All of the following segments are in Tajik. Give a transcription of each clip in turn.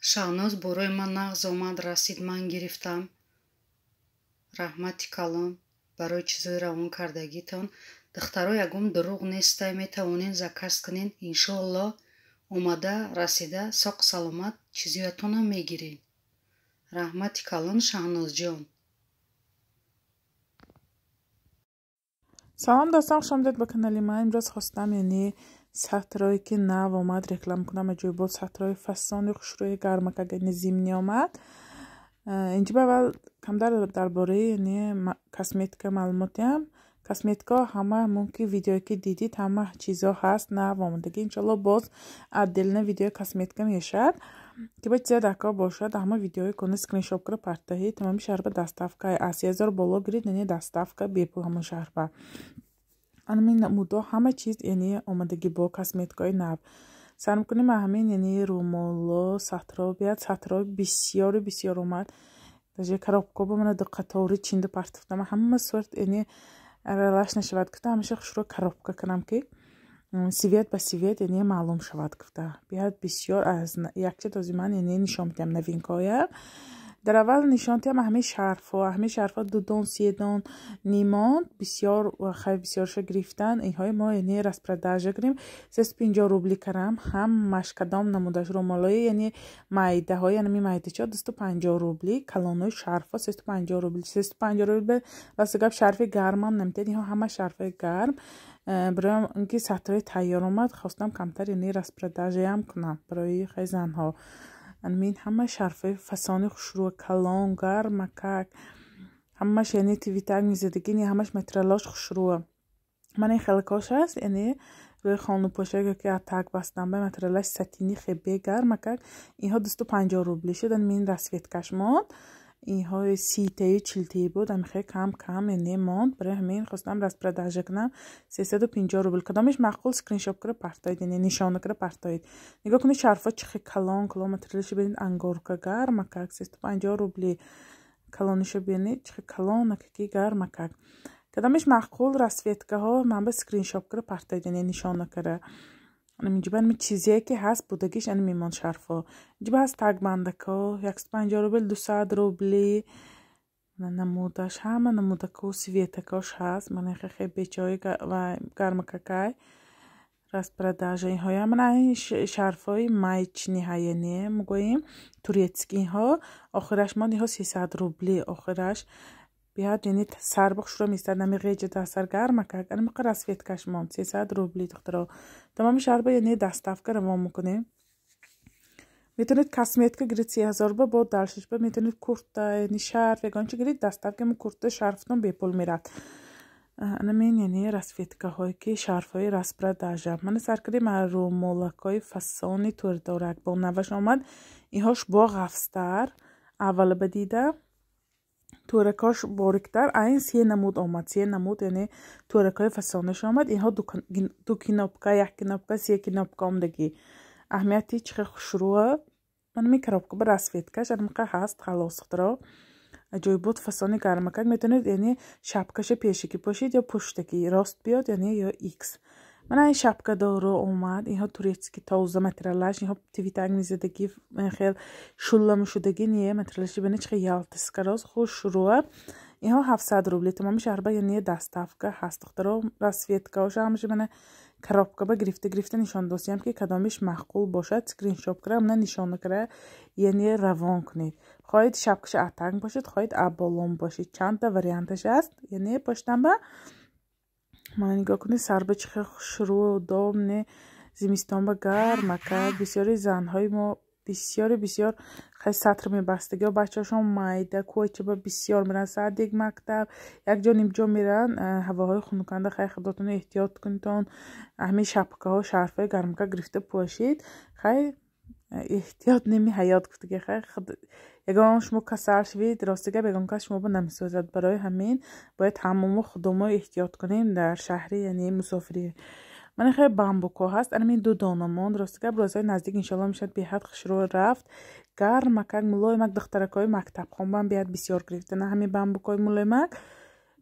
Шаҳноз, борои ман нағз омад, расид, ман гирифтам. Раҳмати калон барои чизои равон кардагитон. Духтаро, ягон дурӯғ нестай, метавонен заказ кунен. Иншоалло, омада расида, соқ саломат чизоятонам мегирен. Раҳмати калон, Шаҳнозҷон. Салом дӯстон, хуш омадед ба канали ман. Имрӯз хостам, яъне сатрое ки нав омад, реклама кунам. Аҷоибот сатрои фасони хушрӯи гармакак, яъне зимний омад. Инҷа ба аввал камтар дар бораи, яъне, косметика маълумот диҳам. Косметика ҳама мумкин, видеое ки дидид, ҳама чизо ҳаст нав омадагӣ. Иншоалло, боз отдельно видеои косметика мешавад, ки ба чиза дако бошад, ҳама видеои куни скриншот кара партаҳи. Тамоми шаҳрба доставка, аз 3000 боло гирид, яъне доставка бепул ҳамон шаҳрба. Анами намудо ҳама чиз, яъне, омадагӣ бо косметикаи нав. Сар мекунем ҳамин, яъне, румоло, сатро бияд. Сатрои бисёру бисёр омад, даже коробка ба мана ду қатори чинда партофтам. Ҳама сорт, яъне, аралаш нашавад гуфта, ҳамеша хушро коробка кунам, ки цвет ба цвет, яъне, маълум шавад гуфта. Биҳад бисёр аз якча дози ман, яъне, нишон медиҳам новинкоя. Дар аввал нишон диҳам ҳамаи шарфҳо. Ҳамаи шарфҳо дудон, седон нимонд, бисёр хай, бисёрша гирифтан. Инҳои мо, яъне, распродажа кунем, 350 рубли карам ҳамаш. Кадом намудаш румолои, яъне, майдаҳои, яъне, майдачо 250 рубли, калонои шарфҳо 350 рубли. 350 рубли, рости гап, шарфи гармам наметиҳад. Инҳо ҳама шарфҳои гарм. Барои ин ки сатрои тайёр омад, хостам камтар, яъне, распродажаам кунам барои хай занҳо. Анмин ҳама шарфҳои фасони хушрӯ, калон, гармакак, ҳамаш, яъне, твитак мезадагӣ, ҳамаш материалош хушрӯа. Ман ин хелакош аст, яъне, рӯи хонупошак ки атак бастам, ба материалаш сатини хебе, гармакак. Инҳо 250 рубли шуд. Анмин расцветкаш монд. Инҳои 30-таю 40-таи буд, амихе кам кам, яъне, монд. Барои ҳамин хостам распродажа кунам, 350 рубл. Кадомеш маъқул, скриншот кара партоед, яъне, нишона кара партоед. Нигоҳ кунед, шарфҳо чӣ хел калон калон, материалашо бинед, ангорка, гармакак, 350 рубли. Калониша бинед, чӣ хел калонакаки, гармакак. Кадомеш маъқул, расцветкаҳо, ман ба скриншот кара партоед, яъне, нишона кара. Инҷа ами чизе ки ҳаст будагиш, ани мемонд шарфҳо. Инҷа ҳаст тагбандако, 150 рубл, 200 рубли. Намудаш ҳама намудако, цветакош ҳаст. Мана хе бечои ва гармакакай распродажа. Инҳоя мана ин шарфҳои маечный ҳа, яъне, мегӯем турецкий. Инҳо охираш монд, инҳо 300 рубли охираш. Биҳад, яъне, сарба хушро местад, нами ғеҷа дастар, гармакак. Анамиқа расцветкаш монд, 300 рубли. Духтаро, тамоми шаҳрба, яъне, доставка равон мекунем. Метавонед косметика гиред 3000 ба, бо даршишба метавонед курта, яъне, шарф, ягон чи гиред, доставка курта, шарфтон бепул меравад. Анамин, яъне, расцветкаҳое ки шарфҳои распродажа. Мана сар кардем румолакҳои фасони турдорак, бо наваш омад. Инҳош бо ғафстар, аввала ба дида туракош бориктар. Айн се намуд омад, се намуд, яъне, туракҳои фасонаш омад. Инҳо ду кнопка, як кнопка, се кнопка омдагӣ. Аҳамияти чӣ хел хушрӯа. Манами коробка ба расцветкаш анамиқа ҳаст. Халос, духтаро, аҷоибот фасони гармакак. Метавонед, яъне, шапкаша пешакӣ пошед ё пуштакӣ, рост биёд, яъне, ё икс. Мана ин шапкадоро омад. Инҳо турецкий, тоза материалаш. Инҳо твитак мезадагӣ, хел шулламушудагӣ не. Материалаши бинед, чӣ хел ялтискароз, хушрӯа. Инҳо 700 рубли. Тамоми шаҳрба, яъне, доставка ҳаст, духтаро. Расцветкаоша ҳамаша мана коробка ба гирифта гирифта нишон досиям, ки кадомиш маъқул бошад, скриншот кара, мана нишона кара, яъне, равон кунед. Хоҳед шапкаша атанг бошед, хоҳед аболон бошед, чандта варианташ аст, яъне, поштанба. Мана нигоҳ кунед, сарба чӣ хел хушрӯ, удобный, зимистонба гармакак. Бисёри занҳои мо бисёри бисёр хай сатр мебастагиҳо, бачаҳошон майда, кӯчаба бисёр меранд, садик, мактаб, якҷо нимҷо меранд, ҳавоҳои хунуканда. Хай, худотонро эҳтиёт кунедон, ҳамин шапкаҳо, шарфҳои гармакак гирифта пӯшед. Хай, эҳтиёт ними ҳаёт гуфтаги. Хай, ягон шумо касал шавед, рости гап, ягон кас шуморо намесозад. Барои ҳамин бояд ҳамамо худомо эҳтиёт кунем дар шаҳри, яъне, мусофирӣ. Мана хеле бамбукҳо ҳаст. Анамин ду дона монд. Рости гап, рӯзҳои наздик иншоалло мешавад. Беҳад хушрӯ рафт, гармакак, мулоимак. Духтаракҳои мактабхонбам беҳад бисёр гирифтана ҳамин бамбукҳои мулоимак.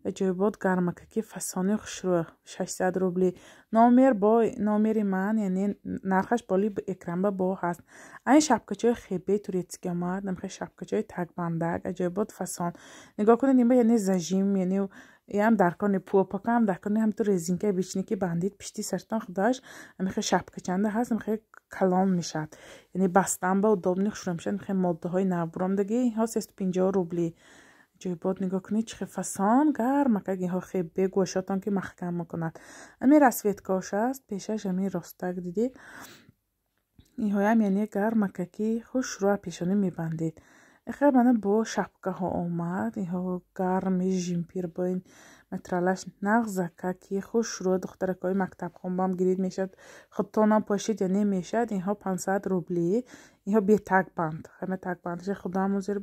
Аҷоибот гармакаки фасони хушрӯ 600 рубли. Номер бо номери ман, яъне нархаш боли экранба бо ҳаст. Айн шапкачаи хебе турецкий омад, намхе шапкачаи такбандак, аҷоибот фасон. Нигоҳ кунед, инба яъне зажим, яъне ям даркони пуопакам даркони ҳамту резинкаи бичники бандид пишти сартон худаш амихе шапкачанда ҳаст, амихе калон мешавад. Яъне бастан ба удобный хушрӯ мешавад, амихе моддаҳои нав буромдагӣ, инҳо 350 рубли. Аҷоибот нигоҳ кунед, чӣ хел фасон гармакак, инҳо хебе гӯшотон ки маҳкам мекунад. Ами расцветкаош аст, пешаш ами ростак дидед. Инҳоям яъне гармакаки хушрӯ пешонӣ мебандед. Эхе мана бо шапкаҳо омад, инҳо гарми жимпир бо ин материалаш нағзакаки хушрӯ, духтаракҳои мактабхонбам гирид мешавад, худтонам пошид яъне мешавад. Инҳо 500 рубли. Инҳо бетакбанд, ҳама такбандаша худамон зер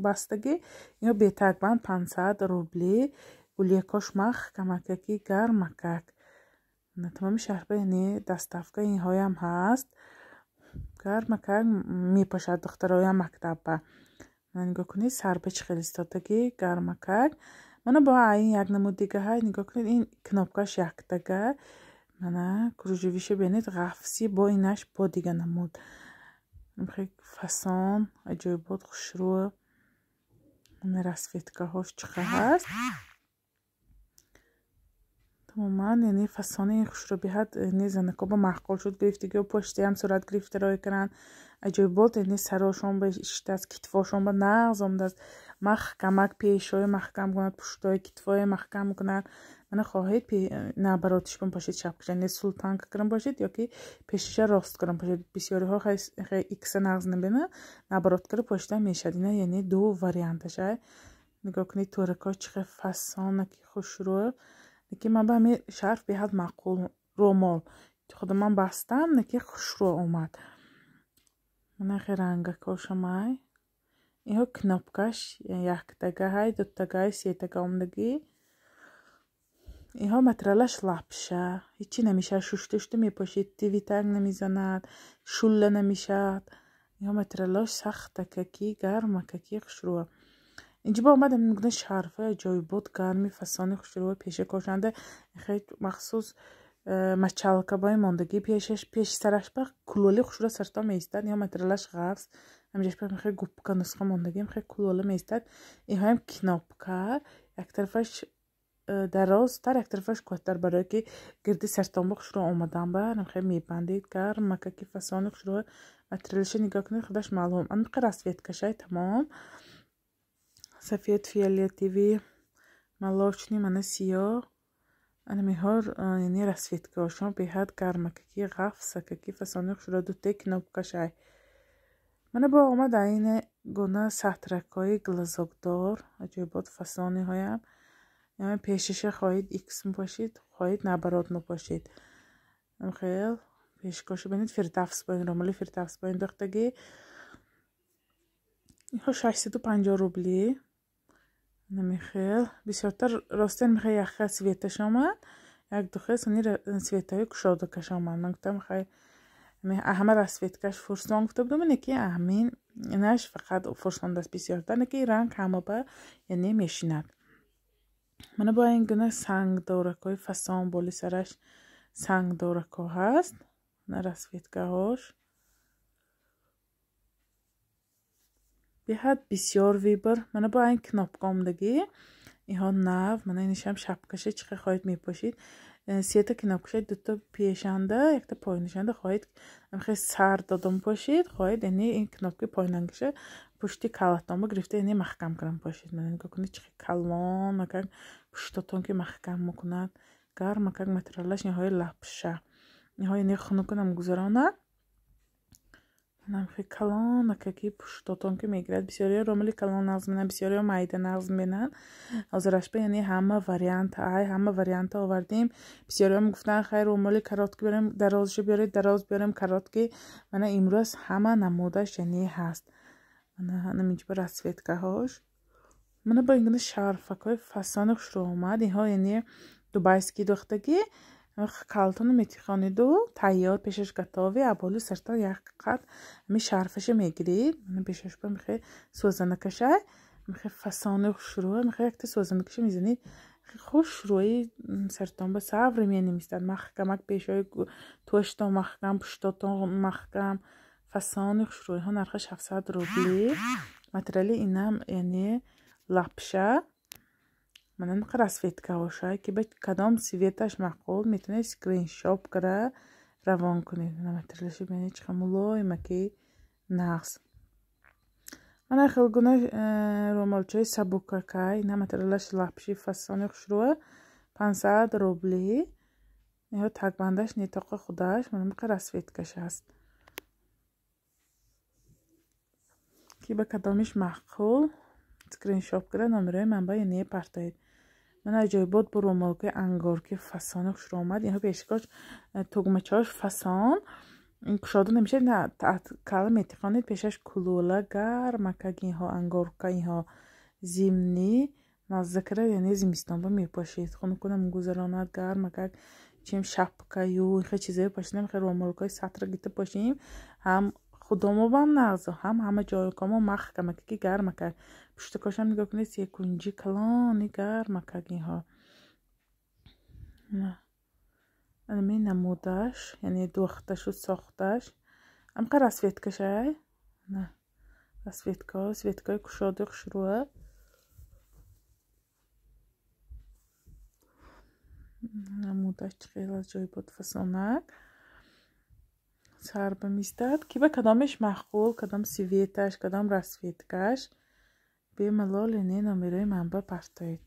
бастагӣ. Инҳо бетакбанд 500 рубли. Гулякош маҳкамакаки гармакак. Тамоми шаҳрба яъне доставка инҳоям ҳаст. Гармакак мепошад духтароям мактабба. Нигоҳ кунед, сарба чӣ хел истодагӣ гармакак. Мана бо айн як намуд дигаҳай, нигоҳ кунед, ин кнопкаш яктага. Мана кружевиша бинед, ғафси бо инаш бо дига намуд. Фасон, аҷоибот хушрӯ. Расцветкаҳош чӣ хел ҳаст. Тамоман яъне фасони хушрӯ беҳад яъне занакҳо ба маъқул шуд, гирифтагиҳо поштиам сурат гирифта роя карданд. Аҷоибот яъне сарошон ба иштааст, китфошон ба нағз омадааст. Маҳкамак пешҳои маҳкам кунад, пуштҳои китфҳои маҳкам кунад. Мана хоҳед наоборотиш бошед, шапкаша яъне султанка кунам бошед ё ки пешиша рост кунам бошед. Бисёриҳо икса нағз набинанд, наоборот кара пошида мешавад. Ина яъне ду варианташа. Нигоҳ кунед, тӯракҳо чӣ хел фасонаки хушрӯ. Лекин ман ба ҳамин шарф беҳад маъқул рӯмол. Худо ман бастам, лекин хушрӯ омад. Мана хе рангакошамай. Инҳо кнопкаш яктагаҳай, дутагаҳай, сетага омадагӣ. Инҳо материалаш лапша, ҳечи намешавад, шушта шушта мепошед, тивитанг намезанад, шулла намешавад. Инҳо материалаш сахтакаки, гармакаки хушрӯ. Инҷо ба омад ҳамин шарфҳои аҷоибот гарми фасони хушрӯ пеша кошанда, хеле махсус мочалка бо мондагӣ пешаш пеши сараш ба кулоли хушрӯ сартон меистад. Инҳо материалаш ғафс, ҳаминҷаш ба хеле губка нусха мондагӣ, хеле кулола меистад. Инҳоям кнопка, як тарафаш дарозтар, як тарафаш кӯтоҳтар, барое ки гирди сартон ба хушрӯ омадан ба хеле мебандед. Гармакаки фасони хушрӯ материалаша нигоҳ кунед, худаш маълум. Анқа расцветкашай тамом. Сафед, фиолетовый, молочный, мана сиёҳ. Анамиҳо яъне расцветкаҳошон беҳад гармакаки, ғафсакаки фасони хушрӯ, дутаи кнопкашай. Мана бо омад айне гуна сатракҳои глазокдор, аҷоибот фасониҳоям. Яъне пешиша хоҳед икс мепошед, хоҳед наоборот мепошед. Хел пешкоша бинед, фирдавс бо ин ромали фирдавс бо ин дохтагӣ. Инҳо 650 рубли. Намихел бисёртар ростен мехоҳ яхе цветаш омад, як духе сони цветҳои кушодакаш омад. Ман гуфтам хай ҳама расцветкаш фурсон гуфта будам, не ки ҳамин инаш фақат фурсондааст бисёртар, не ки ранг ҳама ба яъне мешинад. Мана бо ин гуна сангдоракҳои фасон боли сараш сангдоракҳо ҳаст, на расцветкаҳош. Беҳад бисёр выбор. Мана бо айн кнопка омадагӣ. Инҳо нав, мана инашам шапкаша чӣ хел хоҳед мепошед. Сета кнопкаша дута пешанда, якта поёнашанда хоҳед хел сар додам пошед, хоҳед яъне ин кнопкаи поёнангаша пушти калатонба гирифта яъне маҳкам кунам пошед. Мана нигоҳ кунед, чӣ хел калон, макак пуштотон ки маҳкам мекунад. Гармакак материалаш инҳои лапша. Инҳо яъне хунука намегузаронад. Манам хеле калонакаки пуштотон ки мегирад. Бисёриҳо ромали калон нағз мебинанд, бисёриҳо майда нағз мебинанд. Ҳозирашба яъне ҳама вариант ай, ҳама варианта овардем. Бисёриҳо мегуфтанд хайр ромали короткий биёрем, дарозшо биёред, дароз биёрем, короткий. Мана имрӯз ҳама намудаш яъне ҳаст. Мана ҳаминҷо расцветкаҳош. Мана бо ин гуна шарфакҳои фасони хушрӯ омад. Инҳо яъне дубайский духтагӣ. Калтону метихониду тайёр пешаш готовый, аболи сартон як қат ҳами шарфаша мегирид. Мана пешаш ба мехе сӯзанакашай, мехе фасони хушрӯ, мехе якта сӯзанакаша мезанед. Хушрӯи сартон ба современный мистад, маҳкамак пешои тӯштон маҳкам, пуштотон маҳкам, фасони хушрӯиҳо нархаш 700 рубли. Материали инам яъне лапша. Мана ин расцветка бошад, ки ба кадом цветаш маъқул, метавонед скриншот карда равон кунед. Мана материалаш бинед, чӣ қадр мулоимаки нағз. Мана хелгуна рӯмолчаи сабукакай, ина материалаш лапши, фасони хушрӯа, 500 рубли. Иҳо такбандаш нитоқи худаш, мана миқа расцветкаш ҳаст. Ки ба кадомиш маъқул, скриншот карда номерои манбаъ яъне партоед. Мана аҷоибот бо рӯмолкаи ангорки фасони хушрӯ омад. Инҳо пешкош тугмачаҳош фасон, ин кушода намешавад, на кала метиқонед, пешаш кулула гармакак, инҳо ангорка, инҳо зимни мазза карда, яъне зимистонба мепошед, хунукунам гузаронад гармакак, чем шапкаю инхел чизое пошидам, хел рӯмолкаи сатра гирифта пошем, ҳам худомобам нағзу, ҳам ҳама ҷойкомо маҳкамакаки гармакак. Пуштакошам нигоҳ кунед, секунҷи калони гармакак инҳо. Ами намудаш, яъне духташу сохташ. Амқа расцветкашай. На. Расцветка, светкаи кушоди хушрӯа. Намудаш чӣ хел аҷоибот фасонак. Сар ба мистад. Ки ба кадомеш маъқул, кадом цветаш, кадом расцветкаш. Бемалол яъне номерои манбаъ партоед.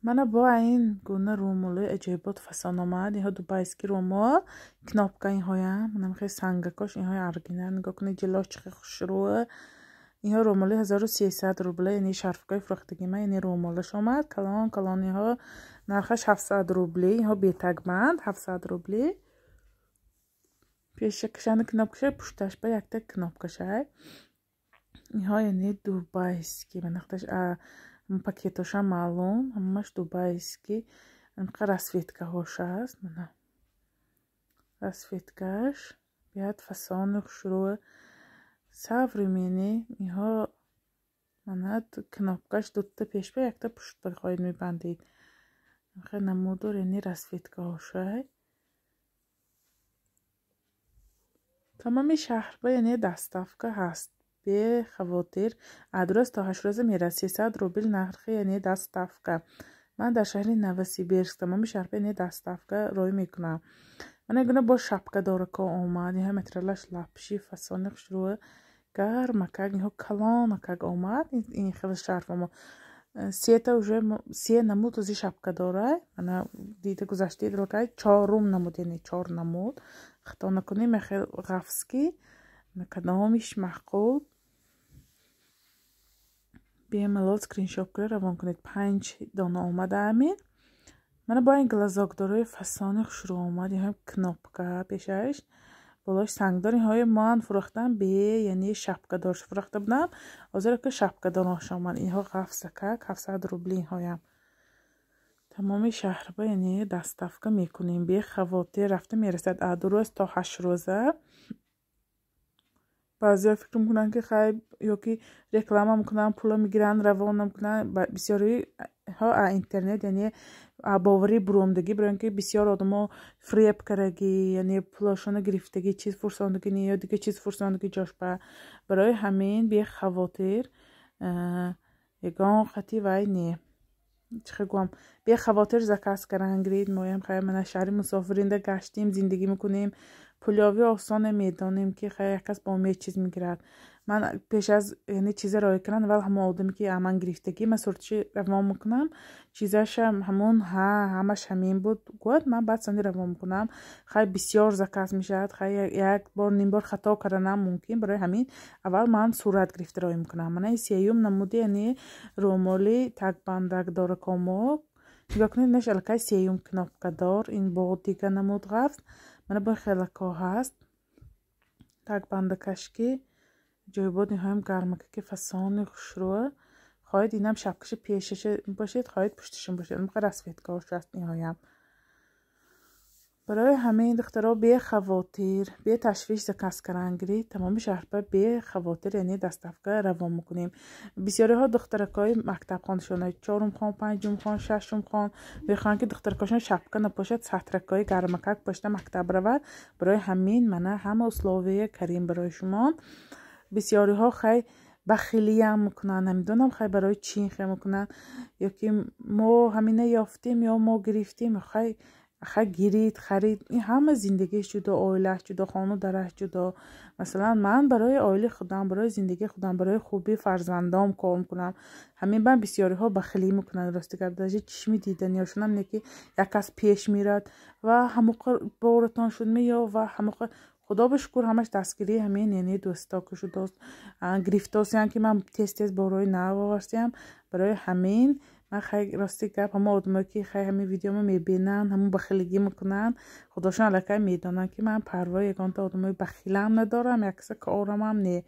Мана бо ин гуна рӯмолои аҷоибот фасон омад. Инҳо дубайский рӯмол, кнопка инҳоям, манам хел сангакош, инҳои оригинал. Нигоҳ кунед, ҷилош чӣ хел хушрӯа. Инҳо рӯмоли 1300 рубла, яъне шарфкаи фурӯхтагӣ ман, яъне рӯмолаш омад. Калон калон инҳо нархаш 700 рубли, инҳо бетагбанд 700 рубли. Пешакашани кнопкаша, пушташ ба якта кнопкашай. Инҳо яъне дубайский, манахташ пакетоша маълум, ҳамаш дубайский. Инқа расцветкаҳош аст, мана расцветкаш биёд фасони хушрӯ, современный. Инҳо мана кнопкаш дута пешба, якта пуштба хоҳед мебандед. Инқа намудор яъне расцветкаҳошай. Тамоми шаҳрба яъне доставка ҳаст. Бехавотир аз 2 рӯз то 8 рӯза мерасад. 300 рубл нархи яъне доставка. Ман дар шаҳри Новосибирск тамоми шаҳрба яъне доставка рой мекунам. Мана гуна бо шапка дорако омад. Инҳо материалаш лапши, фасони хушрӯа, гармакак, инҳо калонакак омад. Ин хел шарф омад. Сета уже се намуд ози шапка дорай. Мана дида гузаштаи дилкай чорум намуд, яъне чор намуд. Хато накунем, хел ғафски, кадомиш маъқул. Бемалол скриншот карда равон кунед. 5 дона омада ҳамин. Мана бо ин глазокдорои фасони хушрӯ омад. Инҳо кнопка пешаш, болош сангдор. Инҳои ман фурӯхтам бе, яъне шапкадорш фурӯхта будам. Ҳозир ки шапкадораш омад. Инҳо ғафсакак 700 рубли инҳоям. Тамоми шаҳрба яъне доставка мекунем. Бехавотир рафта мерасад аз 2 рӯз то 8 рӯза. Баъзеҳо фикр мекунанд, ки хай ё ки реклама мекунанд, пула мегиранд, равон мекунанд. Бисёриҳо аз интернет, яъне боварӣ буромдагӣ, барои ин ки бисёр одамо фиреб кардагӣ, яъне пулашонро гирифтагӣ, чиз фурсондагӣ ё дигар чиз фурсондагӣ ҷош ба. Барои ҳамин бехавотир ягон хати вай не. Чӣ хел гӯям, бехавотир заказ кардан гиред. Моям хай мана шаҳри мусофиринда гаштем, зиндагӣ мекунем, пулёвӣ осоне медонем, ки хай як кас бо умед чиз мегирад. Ман пеш аз яъне чизе роя кардам, аввал ҳамон одаме ки ман гирифтагӣ, ман суртиши равон мекунам, чизашам ҳамон ҳа ҳамаш ҳамин буд гӯяд, ман баъд сони равон мекунам. Хай бисёр заказ мешавад, хай як бор ним бор хато карданам мумкин. Барои ҳамин аввал ман сурат гирифта роя мекунам. Мана ин сеюм намуди яъне рӯмоли такбандак доракомо. Нигоҳ кунед, инаш аллакай сеюм кнопкадор, ин бо дига намуд ғафс. Мана бо хелако ҳаст. Такбандакашки ҷойбод инҳоям гармакаки фасони хушрӯа. Хоҳед инам шапкаши пешаша бошед, хоҳед пушташон бошед. Инқа расцветкаҳош аст инҳоям. Барои ҳамин, духтаро, бехавотир, беташвиш заказ кардан гиред. Тамоми шаҳрба бехавотир, яъне доставка равон мекунем. Бисёриҳо духтаракҳои мактабхоншона, чорумхон, панҷумхон, шашумхон, мехоҳанд, ки духтаракҳошон шапка напошад, сатракҳои гармакак пошида мактаб равад. Барои ҳамин мана ҳама условия карим барои шумо. Бисёриҳо хай бахилиям мекунанд, намедонам, хай барои чӣ хе мекунанд, ё ки мо ҳамина ёфтем, ё мо гирифтем. Хай гирид, харид, ин ҳама зиндагиаш ҷудо, оилааш ҷудо, хону дараш ҷудо. Масалан, ман барои оилаи худам, барои зиндагии худам, барои хубии фарзандом кор мекунам. Ҳамин бан бисёриҳо бахилӣ мекунанд. Рости гап, даже чишми диданиёшонам не, ки як кас пеш мерад ва ҳамоқа боратон шуд меё ва ҳамоқа. Худо ба шукр, ҳамаш дастгирии ҳамин, яъне дӯсто ки шудост, гирифтосиям, ки ман тез тез борои нав оварсиям. Барои ҳамин ман хай, рости гап, ҳама одамое ки хай ҳамин видеомо мебинанд, ҳамон бахилигӣ мекунанд, худошон аллакай медонанд, ки ман парвои ягонта одамои бахилам надорам, якса корамам не.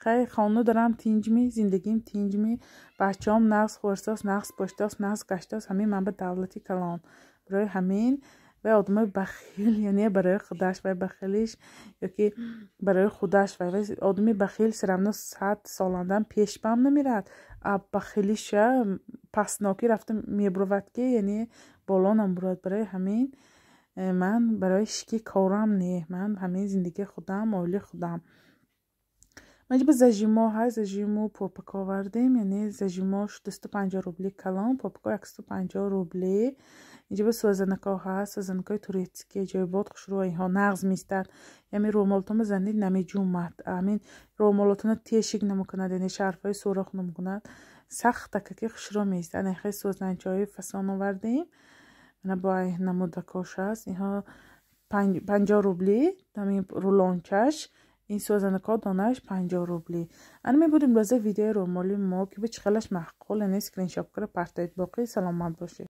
Хай, хона дорам, тинҷми, зиндагим тинҷми, бачаҳом нағз хӯрсост, нағз поштост, нағз гаштост. Ҳамин ман ба давлати калон. Барои ҳамин вай одамои бахил, яъне барои худаш вай бахилиш, ёки барои худаш вай одами бахил всё равно 100 соландан пешбам намерад. А бахилиша пастнокӣ рафта мебурвад, ки яъне боло намебурад. Барои ҳамин ман барои ҳички корам не, ман ҳамин зиндагии худам, оилаи худам. Маҷба зажимо ҳаст, зажиму попака овардем, яъне зажимош 250 рубли калон, попако 150 рубли. Инҷа сӯзанакҳо ҳаст, сӯзанакҳои турецкий, ҷойбод хушрӯ, инҳо нағз меистад. Яъне рӯмолтонро занед, намеҷумад, ҳамин рӯмолотонро тешик намекунад, яъне шарфҳои сӯрох намекунад, сахтака ки хушрӯ меистад. Хеле сӯзанчаҳои фасон овардем. Мана бо намудакош аст, инҳо 50 рубли, ҳамин рулончаш. Ин сӯзанакҳо донааш 50 рубли. Ана мебуд имрӯза видеои рӯмоли мо, ки ба чӣ хелаш маъқул, яъне скриншот кара партоед. Боқӣ саломат бошед.